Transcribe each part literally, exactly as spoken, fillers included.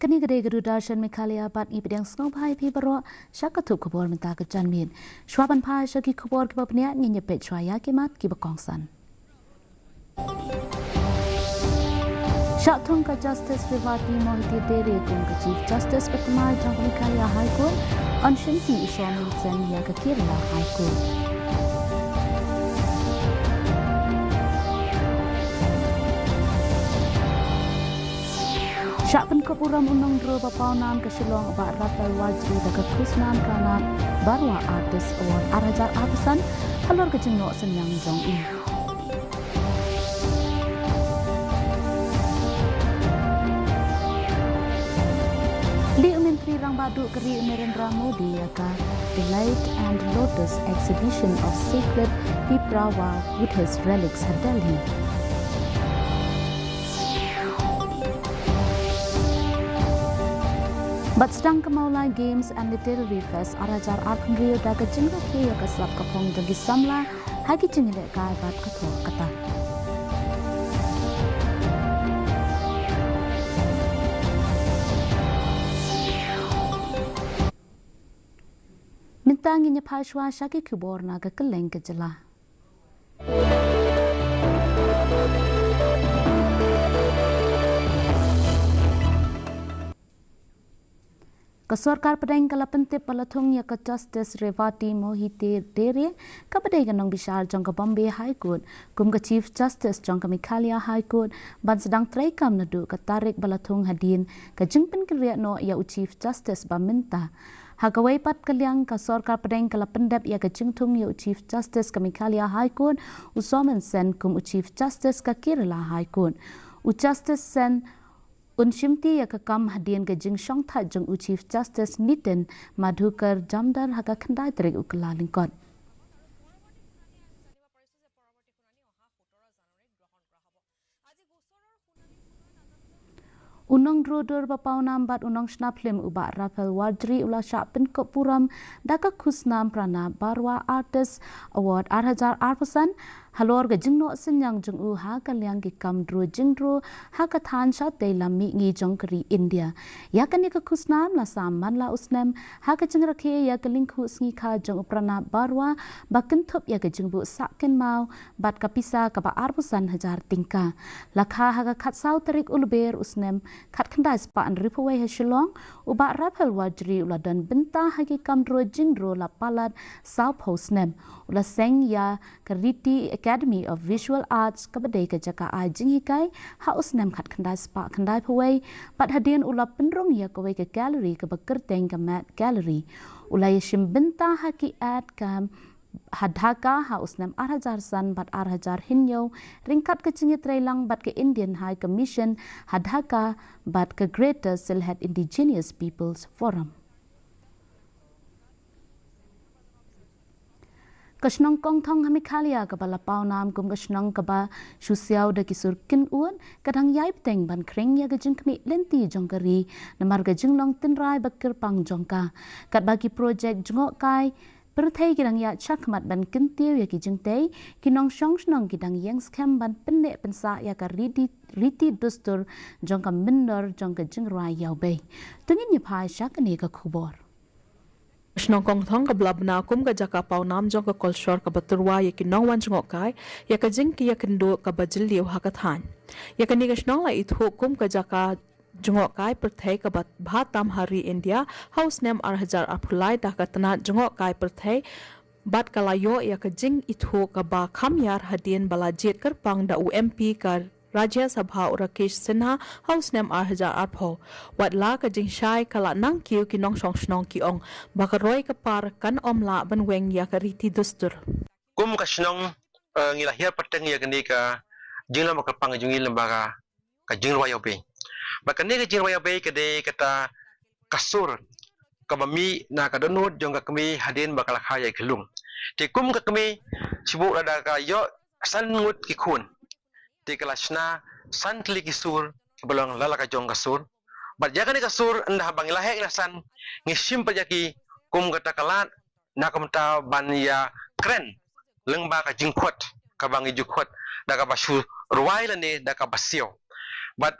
Kane ka dei ka Doordarshan Meghalaya bad ngi pdiang sngewbha ïa phi baroh sha ka thup khubor mynta ka janmiet. Shuwa ban phai sha ki khubor kiba bniah, ngin ïa peit shuwa ïa ki mat kiba kongsan. Shah thung ka Justice Revati Mohite Dere kum ka Chief Justice ba thymmai jong ka Meghalaya High Court, yn shimti u Somen Sen ïa ka Kerala High Court. Shah pynkup burom u nongdro ba pawnam ka Shillong u Bah Raphael Warjri da ka khusnam Pranab Barua Artist Award ar hajar arphew san halor ka jingnoh synñiang jong u. Leit u Myntri Rangbah Duh ka ri u Narendra Modi ïa ka Delight and Lotus Exhibition of Sacred Piprava Buddhist Relics ha Delhi. Bad sdang ka Mawlai Games and Literary Fest ar hajar arphew hynriew da ka jingrakhe ïa ka sap ka phong jong ki samla ha ki jingïalehkai bad ka thoh ka tak. Mynta ngin ïa phai shuwa sha ki khubor na ka kylleng ka jylla. Ka sorkar pdeng ka la pyntip ba la thung ïa ka Justice Revati Mohite Dere, kaba dei ka nongbishar jong ka Bombay High Court, kum ka Chief Justice jong ka Meghalaya High Court, ban sdang treikam naduh ka tarik ba la thung hadien ka jingpynkynriah noh ïa u Chief Justice ba mynta. Ha kawei pat ka liang, ka sorkar pdeng ka la pyndep ïa ka jingthung ïa u Chief Justice ka Meghalaya High Court, u Somen Sen, kum u Chief Justice ka Kerala High Court. U Justice Sen un shimti ïa ka kam hadien ka jingshongthait jong u Chief Justice Nitin Madhukar Jamdar ha ka khyndai tarik u Kyllalyngkot. U nongdro dur ba pawnam bad u nongshna phlim u Bah Raphael Warjri u la shah pynkup burom da ka khusnam Pranab Barua Artist Award ar hajar arphew san halor ka jingnoh synñiang jong u ha ka liang ki kam dro jingdro ha ka thaiñ shatei lam mihngi jong ka ri India. Ïa kane ka khusnam la sam man la u snem ha ka jingrakhe ïa ka lyngkhuh sngi kha jong u Pranab Barua ba kynthup ïa ka jingbuh sah kynmaw bad ka pisa kaba arphew san hajar tyngka. La kha ha ka khatsaw tarik u Lber u snem khatkhyndai spah hynriewphew wei ha Shillong, u Bah Raphael Warjri u la don bynta ha ki kam dro jingdro la palat sawphew snem. U la seng ïa ka Riti Academy of Visual Arts, kaba dei ka jaka ai jinghikai, ha u snem khatkhyndai spah khyndaiphew wei, bad hadien u la pynrung ïa kawei ka gallery kaba kyrteng ka Met Gallery. U la ïashim bynta ha ki ad ka ha Dhaka ha u snem ar hajar san bad ar hajar hynñiew, ryngkat ka jingïatreilang bad ka Indian High Commission ha Dhaka bad ka Greater Sylhet Indigenous Peoples Forum. Ka shnong Kongthong ha Meghalaya kaba la pawnam kum ka shnong kaba shu siaw da ki sur kynnoh, ka dang ïai bteng ban khring ïa ka jingkhmih lynti jong ka ri namar ka jinglong tynrai ba kyrpang jong ka. Katba ki projek jngohkai pyrthei ki dang ïaid shakhmat ban kyntiew ïa ki jingtei, ki nongshong shnong ki dang ïeng skhem ban pynneh pynsah ïa ka riti, riti dustur jong ka mynder jong ka jingrwai ïawbei. To ngin ïa phai sha kane ka khubor. Shnong Kongthong kaba la bna kum ka jaka pawnam jong ka kolshor kaba tyrwa ïa ki nongwan jngohkai ïa ka jingkyrkhu kaba jylliew ha ka thaiñ. Ïa kane ka shnong la ithuh kum ka jaka jngohkai pyrthei kaba bha tam ha ri India ha u snem ar hajar arphew lai da ka tnat jngohkai pyrthei, bad ka la ïoh ïa ka jingithuh kaba kham ïar hadien ba la jied kyrpang da u M P ka Rajya Sabha u Rakesh Sinha ha u snem ar hajar arphew. Wat la ka jingshai ka la nang kiew, ki nongshong shnong ki ong ba ka roi ka par kan ym lah ban weng ïa ka riti dustur. Kum ka shnong, eh, ngi la hiar pateng ïa kane ka jinglong ba kyrpang jong ngi lyngba ka ka jingrwai ïawbei. Ba kane ka jingrwai ïawbei ka dei kata ka sur kaba mih na ka dohnud jong ka kmie hadien ba ka la kha ïa ka lum. Te kum ka kmie, shibun lada ka ïoh san ngut ki khun, te ka la shna san tylli ki sur kiba long la la ka jong ka sur. Bad ïa kane ka sur, ynda haba ngi la heh na san, ngi shim pat ïa ki kum kata ka lad na ka bynta ban ïa kren lyngba ka jingkhot kaba ngi ju khot da kaba shu rwai lane da kaba siaw. Bad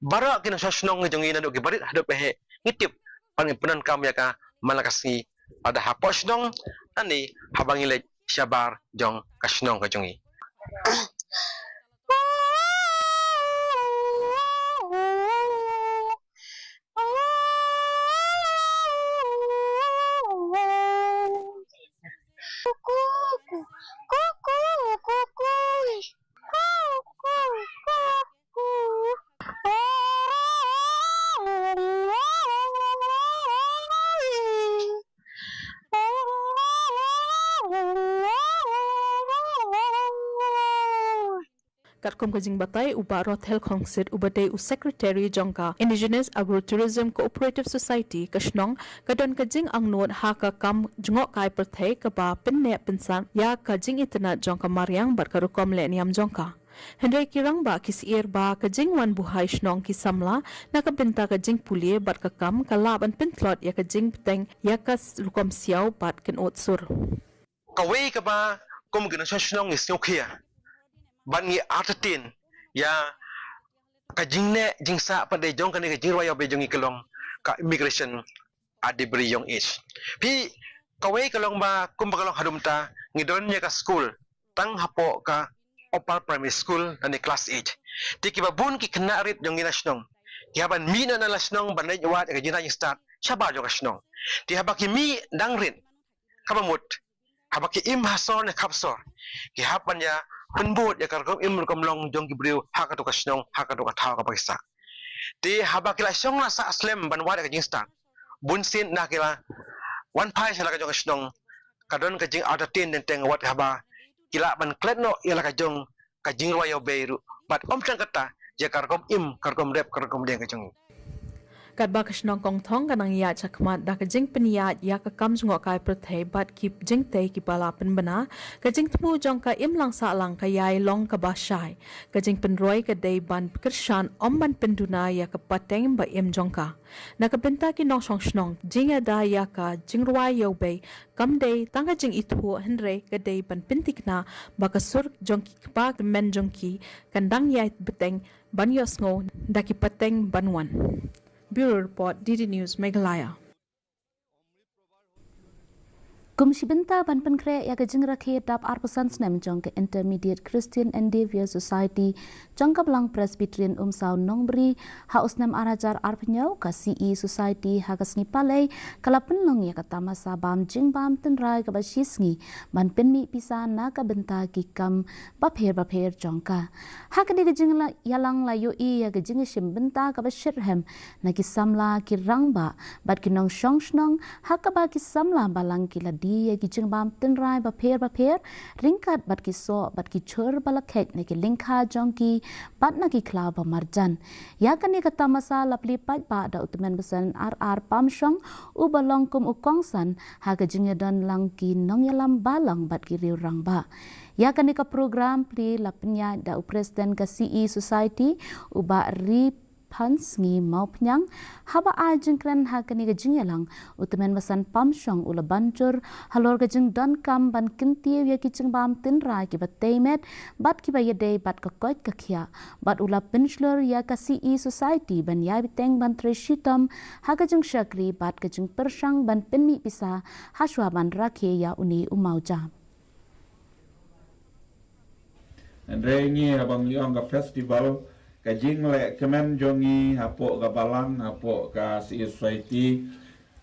baroh ki nongshong shnong ka jong ngi naduh ki barit haduh baheh ngi tip ban ngi pyndonkam ïa ka man la ka sngi, lada hapoh shnong lane haba ngi leit shabar jong ka shnong ka jong ngi. Katkum ka jingbatai u Bah Rothel Khongsit uba dei u Secretary jong ka Indigenous Agro-Tourism Cooperative Society ka shnong, ka don ka jingangnud ha ka kam jngohkai pyrthei kaba pynneh pynsan ïa ka jingitynnad jong ka mariang bad ka rukom leh niam jong ka. Hynrei ki rangbah ki syier ba ka jingwan buhai shnong ki samla na ka bynta ka jingpule bad ka kam ka lah ban pyntlot ïa ka jingbteng ïa ka s-, rukom siaw bad kynud sur. Kawei kaba kum ki nongshong shnong ngi sngewkhia ban ngi entertain ïa ka jingneh jingsah pat de jong kane ka jingrwai ïawbei jong ngi ka long ka immigration at the very young age. Phi, kawei ka long ba kumba ka long haduh mynta ngi don ïa ka skul tang hapoh ka upper primary school lane class eight. Te kiba bun ki khynnah rit jong ngi na shnong ki hap ban mih na la shnong ban leit wad ïa ka jingrwai jingstad shabar jong ka shnong. Te haba ki mih dang rit kaba mut, haba ki im ha sor ne khap sor, ki hap ban ïa pynbud ïa ka rukom im rukom long jong ki briew ha katu ka shnong, ha katu ka thaw kaba ki sah. Te haba ki la shong la sah slem ban wad ïa ka jingstad, bunsien na ki la wan phai sha la ka jong ka shnong, ka don ka jingentertain teng teng wat haba ki lah ban klet noh ïa la ka jong ka jingrwai ïawbei ruh bad ym tang kata ïa ka rukom im, ka rukom rep, ka rukom dieng ka jong ngi. Katba ka shnong Kongthong ka nang ïaid shakhmat da ka jingpynïaid ïa ka kam jngohkai pyrthei bad ki jingtei kiba la pynbna, ka jingthmu jong ka imlang sahlang ka ïai long kaba shai. Ka jingpynroi ka dei ban kyrshan, ym ban pynduna ïa ka pateng ba im jong ka. Na ka bynta ki nongshong shnong, jingïada ïa ka jingrwai ïawbei kam dei tang ka jingithuh, hynrei ka dei ban pynthikna ba ka sur jong ki kpa kmen jong ki kan dang ïai bteng ban ïohsngew da ki pateng ban wan. Bureau Report, D D News Meghalaya. Kum shi bynta ban pynkhreh ïa ka jingrakhe dap arphew san snem jong ka Intermediate Christian Endeavour Society jong ka Balang Presbyterian Umsaw Nongbri ha u snem ar hajar arphew hynñiew, ka C E Society ha ka sngi Palei ka la pynlong ïa ka tamasa bam jingbam tynrai kaba shi sngi ban pynmih pisa na ka bynta ki kam bapher bapher jong ka. Ha kane ka jingïalang la ïohi ïa ka jingïashim bynta kaba shitrhem na ki samla, ki rangbah bad ki nongshong shnong, ha kaba ki samla balang ki la die ïa ki jingbam tynrai bapher bapher ryngkat bad ki soh bad ki jhur ba la kheit na ki lyngkha jong ki bad na ki khlaw ba marjan. Ïa kane ka tamasa la plie paidbah da u tymmen basan R R Pamshong, uba long kum u kongsan ha ka jingïadon lang ki nongïalam balang bad ki riew rangbah. Ïa kane ka program plie la pynïaid da u President ka C E Society, u Bah Riphansngi Mawphniang. Haba ai jingkren ha kane ka jingïalang, u tymmen basan Pamshong u la ban jur halor ka jingdonkam ban kyntiew ïa ki jingbam tynrai kiba tei met bad kiba ïadei bad ka koit ka khiah, bad u la pynshlur ïa ka C E Society ban ïai bteng ban trei shitom ha ka jingshakri bad ka jingpyrshang ban pynmih pisa hashwa ban rakhe ïa une u mawjam. Hynrei ngi haba ngi ong ka festival, ka jingleh kmen jong ngi hapoh ka balang, hapoh ka C E Society,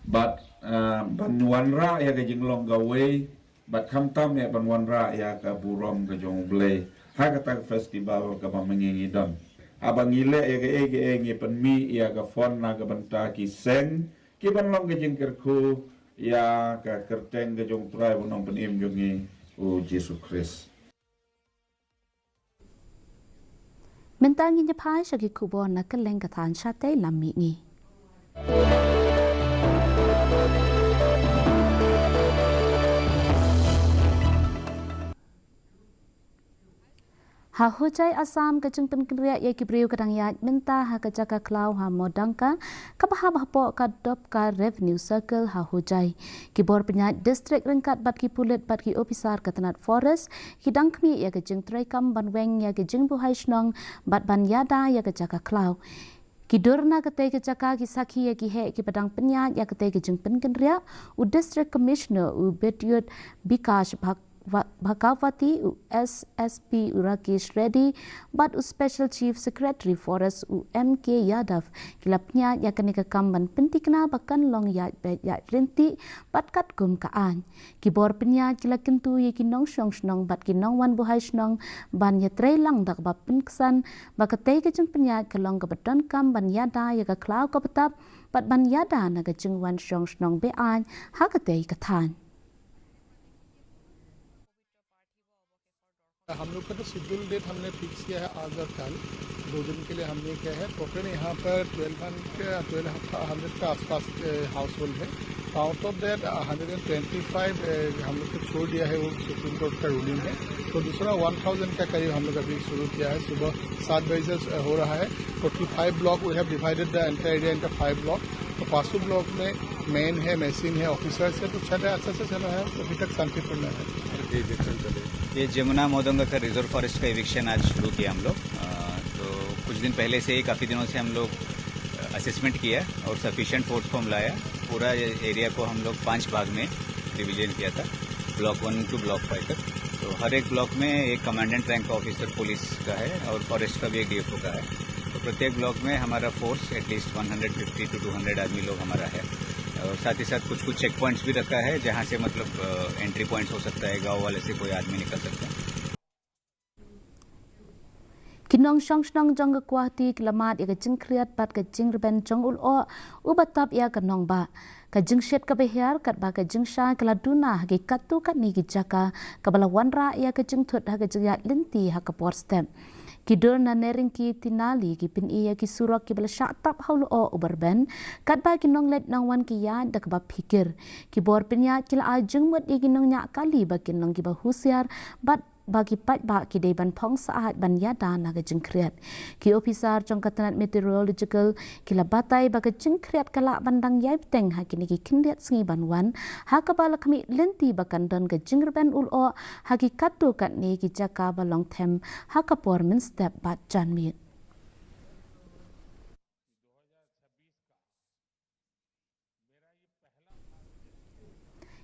bad, ah, ban wanrah ïa ka jinglong kawei, bad khamtam eh ban wanrah ïa ka burom ka jong U Blei ha kata ka festival kaba mynta ngi don. Haba ngi leh ïa kaei kaei ngi pynmih ïa ka fund na ka bynta ki seng, ki ban long ka jingkyrkhu ïa ka kyrteng ka jong U Trai bad U Nongpynim jong ngi, U Jisu Khrist. Mynta ngin ïa phai sha ki khubor na kylleng ka thaiñ shatei lam mihngi. Ha Hojai, Assam, ka jingpynkynriah ïa ki briew ka dang ïaid mynta ha ka jaka khlaw ha Modangka, kaba hap hapoh ka Dopka Revenue Circle ha Hojai. Ki bor pynïaid district ryngkat bad ki pulit bad ki ophisar ka tnat forest ki dang khmih ïa ka jingtreikam ban weng ïa ka jingbuhai shnong bad ban ïada ïa ka jaka khlaw. Ki dur na katei ka jaka ki sakhi ïa ki heh kiba dang pynïaid ïa katei ka jingpynkynriah, u District Commissioner u Bidyut Bikash Bhag-, Bhagawati, u S S P u Rakesh Reddy, bad u Special Chief Secretary Forest u M K Yadav, ki la pynïaid ïa kane ka kam ban pyntikna ba kan long ïaid beit ïaid ryntih bad katkum ka aiñ. Ki bor pynïaid ki la kyntu ïa ki nongshong shnong bad ki nongwan buhai shnong ban ïatreilang da kaba pynksan ba katei ka jingpynïaid ka long kaba donkam ban ïada ïa ka khlaw kaba tap bad ban ïada na ka jingwan shong shnong be-aiñ ha katei ka thaiñ. हम लोग का तो schedule date हमने फिक्स किया है आज और कल, दो दिन के लिए हमने किया है। टोटल यहाँ पर ट्वेल्व हंड्रेड, ट्वेल्व हंड्रेड के आसपास हाउस होल्ड है। Out of that hundred and twenty five हम लोग को छोड़ दिया है, वो सुप्रीम कोर्ट का रूलिंग है। तो दूसरा वन थाउजेंड का करीब हम लोग अभी शुरू किया है। सुबह सात बजे से हो रहा है। Totally five block, we have divided the entire area into five block। तो पांचों ब्लॉक में मेन है, मेसिन है, ऑफिसर्स है, तो चल रहा है, अच्छे से चल रहा है, अभी तक शांतिपूर्ण है। ये जमुना मोदंगा का रिजर्व फॉरेस्ट का इविक्शन आज शुरू किया हम लोग। अ, तो कुछ दिन पहले से ही, काफ़ी दिनों से हम लोग असेसमेंट किया और सफिशिएंट फोर्स को हम लाया। पूरा एरिया को हम लोग पांच भाग में डिवीजन किया था, block one two block five तक। तो हर एक ब्लॉक में एक कमांडेंट रैंक का ऑफिसर पुलिस का है और फॉरेस्ट का भी एक डीएफओ का है। तो प्रत्येक ब्लॉक में हमारा force at least one hundred fifty to two hundred आदमी लोग हमारा है। और साथ ही साथ कुछ कुछ चेक पॉइंट्स भी रखा है, जहाँ से, मतलब, एंट्री पॉइंट्स हो सकता है, गाँव वाले से कोई आदमी निकल सकता है। Ki nongshong shnong jong ka Guwahati ki la mad ïa ka jingkhriat bad ka jingrben jong u lyoh uba tap ïa ka nongbah. Ka jingshit kaba hiar katba ka jingshai ka la duna ha ki katto katne ki jaka, kaba la wanrah ïa ka jingthut ha ka jingïaid lynti ha ka por step. Ki dur na Neringki Tinali ki pyni ïa ki surok kiba la shah tap ha u lyoh uba rben, katba ki nongleit nongwan ki ïaid da kaba phikir. Ki bor pynïaid ki la ai jingmut ïa ki nongñiah kali ba kin long kiba husiar bad ba ki paidbah ki dei ban phong syaid ban ïada na ka jingkhriat. Ki ophisar jong ka tnat meteorological ki la batai ba ka jingkhriat ka lah ban dang ïai bteng ha kine ki khyndiat sngi ban wan, ha kaba la khmih lynti ba kan don ka jingrben u lyoh ha ki katto katne ki jaka ba long them ha ka por mynstep bad janmiet.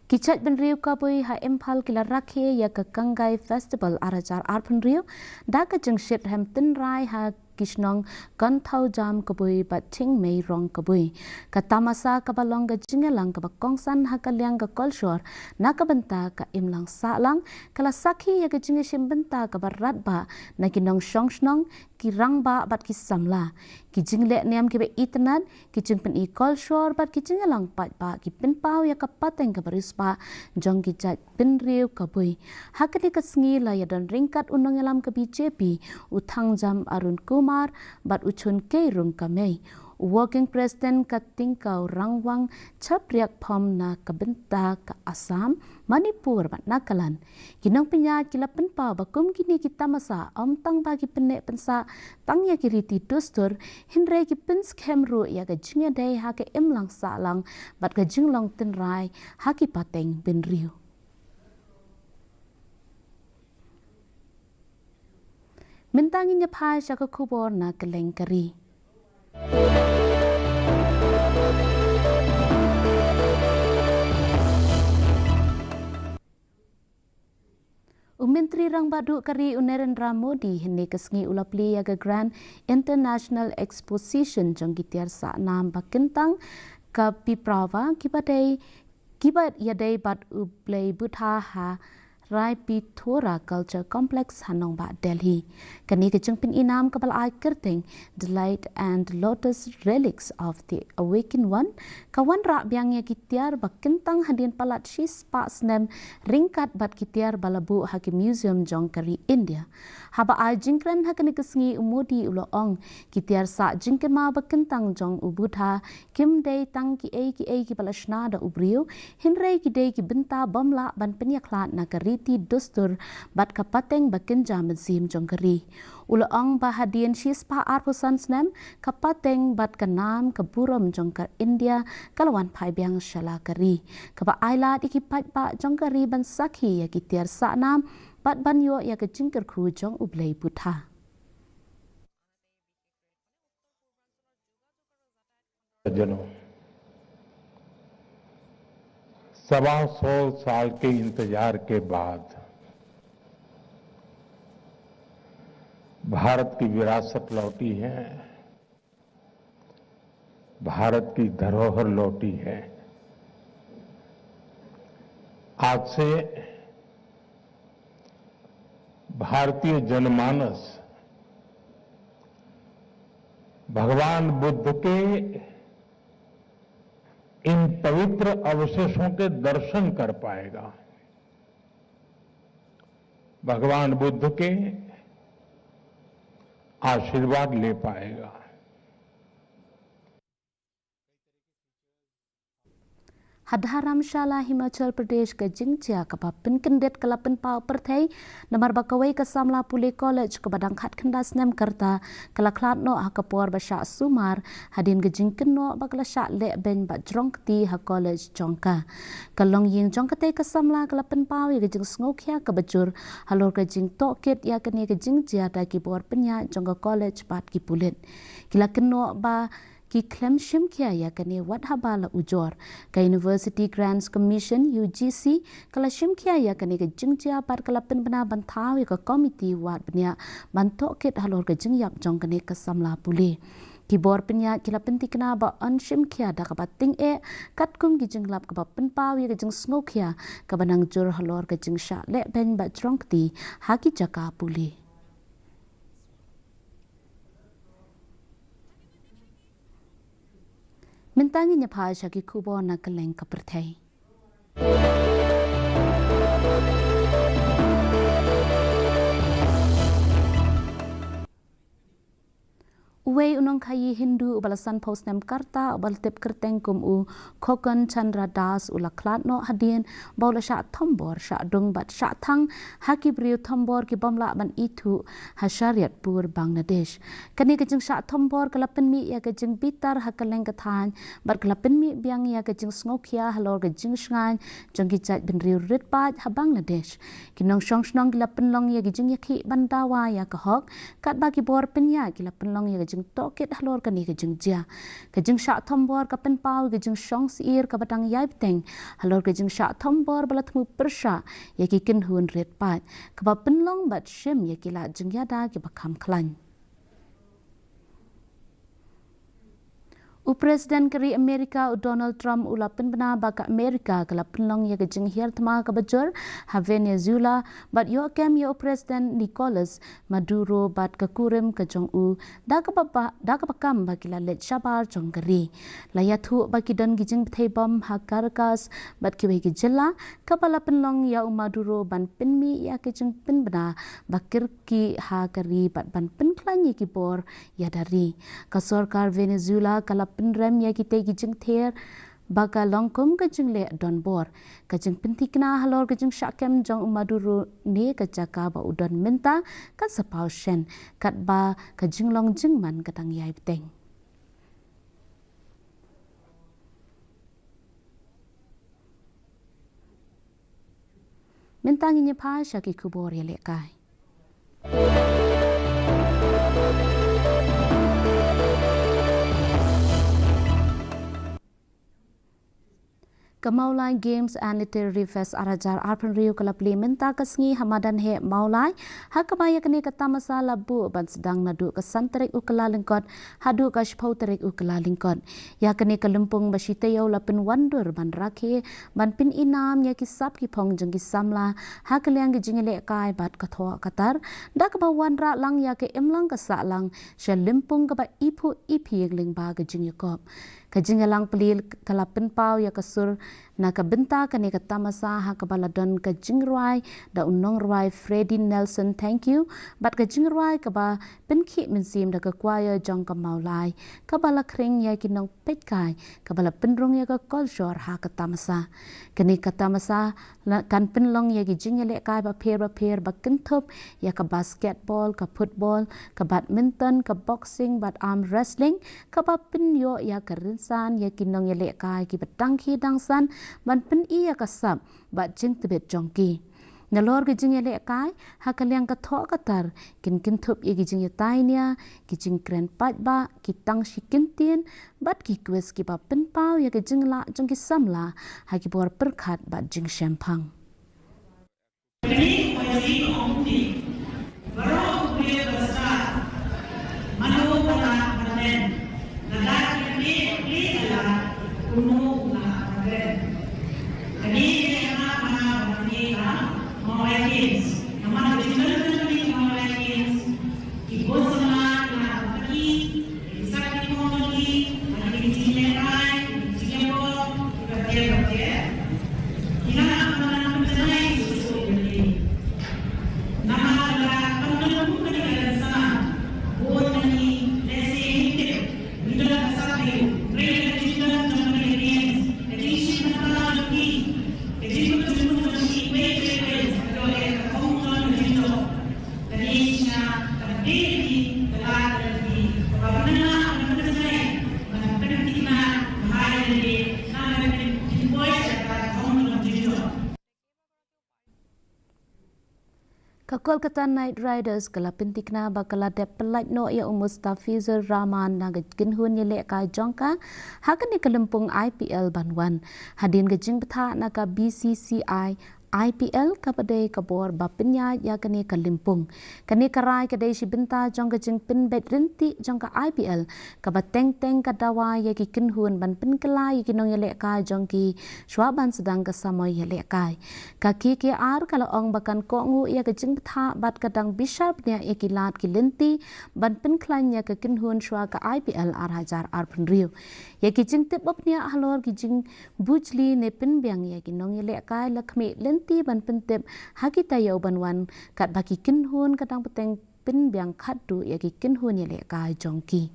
Ki jait bynriew Kabui ha Imphal ki la rakhe ïa ka Kangai Festival ar hajar arphew hynriew da ka jingshit rhem tynrai ha ki shnong Kanthaujam Kabui bad Thingmeirong Kabui. Ka tamasa kaba long ka jingïalang kaba kongsan ha ka liang ka kolshor na ka bynta ka imlang sahlang ka la sakhi ïa ka jingïashim bynta kaba radbah na ki nongshong shnong, ki rangbah bad ki samla. Ki jingleh niam kiba itynnad, ki jingpyni kolshor bad ki jingïalang paidbah ki pynpaw ïa ka pateng kaba riewspah jong ki jait bynriew Kabui. Ha kane ka sngi la ïadon ryngkat u nongïalam ka B J P, u Thangjam Arun Kumar, bad u Chun Keirung Kamei, u Working President ka Tingkau Rangwang Chapriak Phom na ka bynta ka Assam, Manipur bad Nagaland. Ki nongpynïaid ki la pynpaw ba kum kine ki tamasa ym tang ba ki pynneh pynsah tang ïa ki riti dustur, hynrei ki pynskhem ruh ïa ka jingïadei ha ka imlang sahlang bad ka jinglong tynrai ha ki pateng bynriew. Mynta ngin ïa phai sha ka khubor na kylleng ka ri. U Myntri Rangbah Duh ka ri u Narendra Modi hynne ka sngi u la plie ïa ka Grand International Exposition jong ki tiar sah nam ba kyntang ka Piprava kiba dei, kiba ïadei bad u Blei Buddha ha Raipithora Culture Complex ha nongbah Delhi. Kane ka jingpyni nam kaba la ai kyrteng The Light and Lotus Relics of the Awakened One ka wanrah biang ïa ki tiar ba kyntang hadien palat shispah snem ryngkat bad ki tiar ba la buh ha ki museum jong ka ri India. Haba ai jingkren ha kane ka sngi u Modi u la ong, ki tiar sah jingkynmaw ba kyntang jong u Buddha kim dei tang kiei kiei kiba la shna da u briew, hynrei ki dei ki bynta bym lah ban pynïakhlad na ka riti dustur bad ka pateng ba kynja mynsiem jong ka ri. U la ong ba hadien shispah arphew san snem ka pateng bad ka nam ka burom jong ka India ka la wan phai biang sha la ka ri, kaba ai lad ïa ki paidbah jong ka ri ban sakhi ïa ki tiar sah nam bad ban ïoh ïa ka jingkyrkhu jong u Blei Buddha. जनों, सवा सौ साल के इंतजार के बाद भारत की विरासत लौटी है, भारत की धरोहर लौटी है। आज से भारतीय जनमानस भगवान बुद्ध के इन पवित्र अवशेषों के दर्शन कर पाएगा, भगवान बुद्ध के आशीर्वाद ले पाएगा। Ha Dharamshala, Himachal Pradesh, ka jingjia kaba pynkyndit ka la pynpaw pyrthei, namar ba kawei ka samla pule college kaba dang khatkhyndai snem ka rta ka la khlad noh ha ka por ba shah sumar, hadien ka jingkynnoh ba ka la shah leh beiñ bad jrong kti ha college jong ka. Ka longïing jong katei ka samla ka la pynpaw ïa ka jingsngewkhia kaba jur halor ka jingtohkit ïa kane ka jingjia da ki bor pynïaid jong ka college bad ki pulit. Ki la kynnoh ba ki khlem shim khia ïa kane wat haba la ujor. Ka University Grants Commission, U G C, ka la shim khia ïa kane ka jingjia bad ka la pynbna ban thaw ïa ka komiti wad bniah ban tohkit halor ka jingïap jong kane ka samla pule. Ki bor pynïaid ki la pyntikna ba yn shim khia da kaba tyngeh katkum ki jinglap kaba pynpaw ïa ka jingsngewkhia kaba nang jur halor ka jingshah leh beiñ bad jrong kti ha ki jaka pule. Mynta ngin ïa phai sha ki khubor na kylleng ka pyrthei. Uwei u nongkhaïi Hindu uba la sanphew snem ka rta uba la tip kyrteng kum u Khokon Chandra Das u la khlad noh hadien ba u la shah thombor, shah dung bad shah thang ha ki briew thombor ki bym lah ban ithuh ha Shariatpur, Bangladesh. Kane ka jingshah thombor ka la pynmih ïa ka jingbitar ha kylleng ka thaiñ bad ka la pynmih biang ïa ka jingsngewkhia halor ka jingshngaiñ jong ki jaitbynriew rit paid ha Bangladesh. Ki nongshong shnong ki la pynlong ïa ki jingïakhih ban dawa ïa ka hok, katba ki bor pynïaid ki la pynlong ïa ka jingtohkit halor kane ka jingjia. Ka jingshah thombor ka pynpaw ïa ka jingshong syier kaba dang ïai bteng halor ka jingshah thombor ba la thmu pyrshah ïa ki kynhun rit paid, kaba pynlong bad shim ïa ki lad jingïada kiba kham khlaiñ. U President ka ri Amerika u Donald Trump u la pynbna ba ka Amerika ka la pynlong ïa ka jinghiar thma kaba jur ha Venezuela bad ïoh kem ïa u President Nicolas Maduro bad ka kurim ka jong u da kaba, da kaba kam ba ki la leit shabar jong ka ri. La ïathuh ba ki don ki jingbthei bom ha Caracas bad kiwei ki jylla, kaba la pynlong ïa u Maduro ban pynmih ïa ka jingpynbna ba kyrkieh ha ka ri bad ban pynkhlaiñ ïa ki bor ïada ri. Ka sorkar Venezuela ka la pynrem ïa kitei ki jingther ba ka long kum ka jingleh donbor. Ka jingpyntikna halor ka jingshah kem jong u Maduro ne ka jaka ba u don mynta kan sa paw shen, katba ka jinglong jingman ka dang ïai bteng. Mynta ngin ïa phai sha ki khubor ïalehkai. Ka Mawlai Games and Literary Fest ar hajar arphew hynriew ka la plie mynta ka sngi ha madan heh Mawlai, ha kaba ïa kane ka tamasa la buh ban sdang naduh ka san tarik u Kyllalyngkot haduh ka shiphew tarik u Kyllalyngkot. Ïa kane ka lympung ba shi taïew la pynwandur ban rakhe ban pynïnam ïa ki sap ki phong jong ki samla ha ka liang ka jingïalehkai bad ka thoh ka tar, da kaba wanrah lang ïa ka imlang ka sahlang sha lympung kaba iphuh iphieng lyngba ka jingïakop. Ka jingïalang plie ka la pynpaw ïa ka sur na ka bynta kane ka tamasa ha kaba la don ka jingrwai da u nongrwai Freddy Nelson Thank You, bad ka jingrwai kaba pynkhih mynsiem da ka choir jong ka Mawlai, kaba la khring ïa ki nongpeitkai, kaba la pynrung ïa ka kolshor ha ka tamasa. Kane ka tamasa la kan pynlong ïa ki jingïalehkai bapher bapher ba kynthup ïa ka basketball, ka football, ka badminton, ka boxing bad arm wrestling, kaba pynïoh ïa ka rynsan ïa ki nongïalehkai kiba dang khie dang san ban pyni ïa ka sap bad jingtbit jong ki. Nalor ki jingïalehkai ha ka liang ka thoh ka tar, kin kynthup ïa ki jingïatai nia, ki jingkren paidbah, ki tang shi kyntien bad ki quiz kiba pynpaw ïa ka jinglah jong ki samla ha ki por pyrkhat bad jingshemphang. Ka Kolkata Knight Riders ka la pyntikna ba ka la dep pyllait noh ïa u Mustafizur Rahman na ka kynhun ïalehkai jong ka ha kane ka lympung I P L ban wan, hadien ka jingbthah na ka B C C I I P L kaba dei ka bor ba pynïaid ïa kane ka lympung. Kane ka rai ka dei shi bynta jong ka jingpynbeit rynti jong ka I P L, kaba teng teng ka dawa ïa ki kynhun ban pynkylla ïa ki nongïalehkai jong ki shuwa ban sdang ka samoi ïalehkai. Ka K K R ka la ong ba kan kohnguh ïa ka jingbthah bad ka dang bishar bniah ïa ki lad ki lynti ban pynkhlaiñ ïa ka kynhun shuwa ka I P L ar hajar arphew hynriew. Ïa ki jingtip bapniah halor ki jing bujli ne pynbiang ïa ki nongïalehkai la khmih lynti ban pyntip ha ki taïew ban wan, katba ki kynhun ka dang bteng pynbiang khatduh ïa ki kynhun ïalehkai jong ki.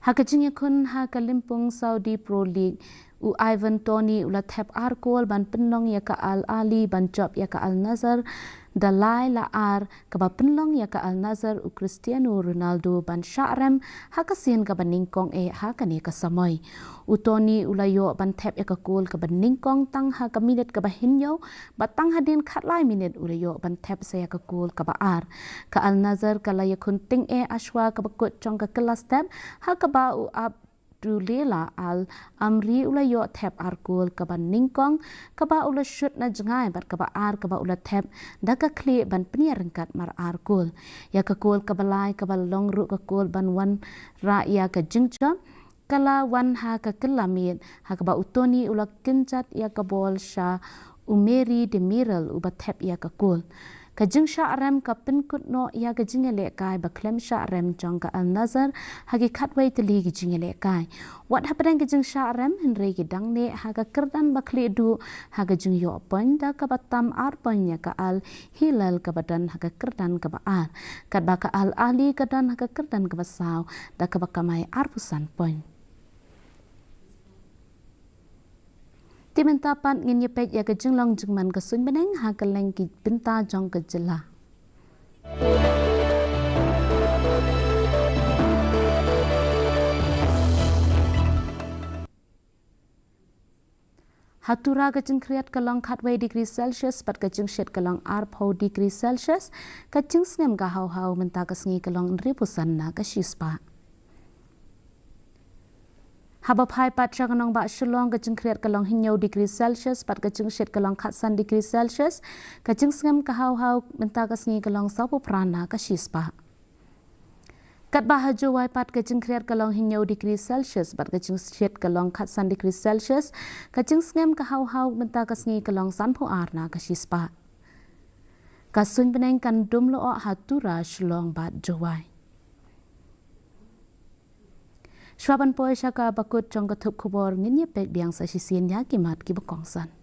Ha ka jingïakhun ha ka lympung Saudi Pro League, u Ivan Toney u la thep ar kol ban pynlong ïa ka Al Ahly ban jop ïa ka Al Nassr da lai la ar, kaba pynlong ïa ka Al Nassr u Cristiano Ronaldo ban shah rem ha ka sien kaba nyngkong eh ha kane ka samoi. U Toney u la ïoh ban thep ïa ka kol kaba nyngkong tang ha ka minit kaba hynñiew, bad tang hadien khatlai minit u la ïoh ban thep sa ïa ka kol kaba ar. Ka Al Nassr ka la ïakhun tyngeh hashwa kaba kut jong ka kylla step, ha kaba u Ab Abdulillah Al Amri u la ïoh thep ar kol, kaba nyngkong kaba u la shut na jngai bad kaba ar kaba u la thep da ka khlieh ban pynïaryngkat mar ar kol. Ïa ka kol kaba lai kaba long ruh ka kol ban wanrah ïa ka jingjop ka la wan ha ka kylla miet, ha kaba u Toney u la kynjat ïa ka bol sha u Merih Demiral uba thep ïa ka kol. Ka jingshah rem ka pynkut noh ïa ka jingïalehkai ba khlem shah rem jong ka Al Nassr ha ki khatwei tylli ki jingïalehkai. Wat hapdeng ka jingshah rem hynrei ki dang neh ha ka kyrdan ba khlieh duh ha ka jingïoh point da kaba tam ar point ïa ka Al Hilal kaba don ha ka kyrdan kaba ar, katba ka Al Ahly ka don ha ka kyrdan kaba saw da kaba kamai arphew san point. Te mynta pat ngin ïa peit ïa ka jinglong jingman ka suiñ bneng ha kylleng ki bynta jong ka jylla. Ha Tura ka jingkhriat ka long khatwei degree Celsius bad ka jingshit ka long arphew degree Celsius, ka jingsngem ka haw haw mynta ka sngi ka long hynriewphew san na ka shispah. Haba phai pat sha ka nongbah Shillong ka jingkhriat ka long hynñiew degree Celsius bad ka jingshit ka long khatsan degree Celsius, ka jingsngem ka haw haw mynta ka sngi ka long sawphew phra na ka shispah. Katba ha Jowai pat ka jingkhriat ka long hynñiew degree Celsius bad ka jingshit ka long khatsan degree Celsius, ka jingsngem ka haw haw mynta ka sngi ka long sanphew ar na ka shispah. Ka suiñ bneng kan dum lyoh ha Tura, Shillong bad Jowai. Shuwa ban poi sha kaba kut jong ka thup khubor ngin ïa peit biang sa shisien ïa ki mat kiba kongsan.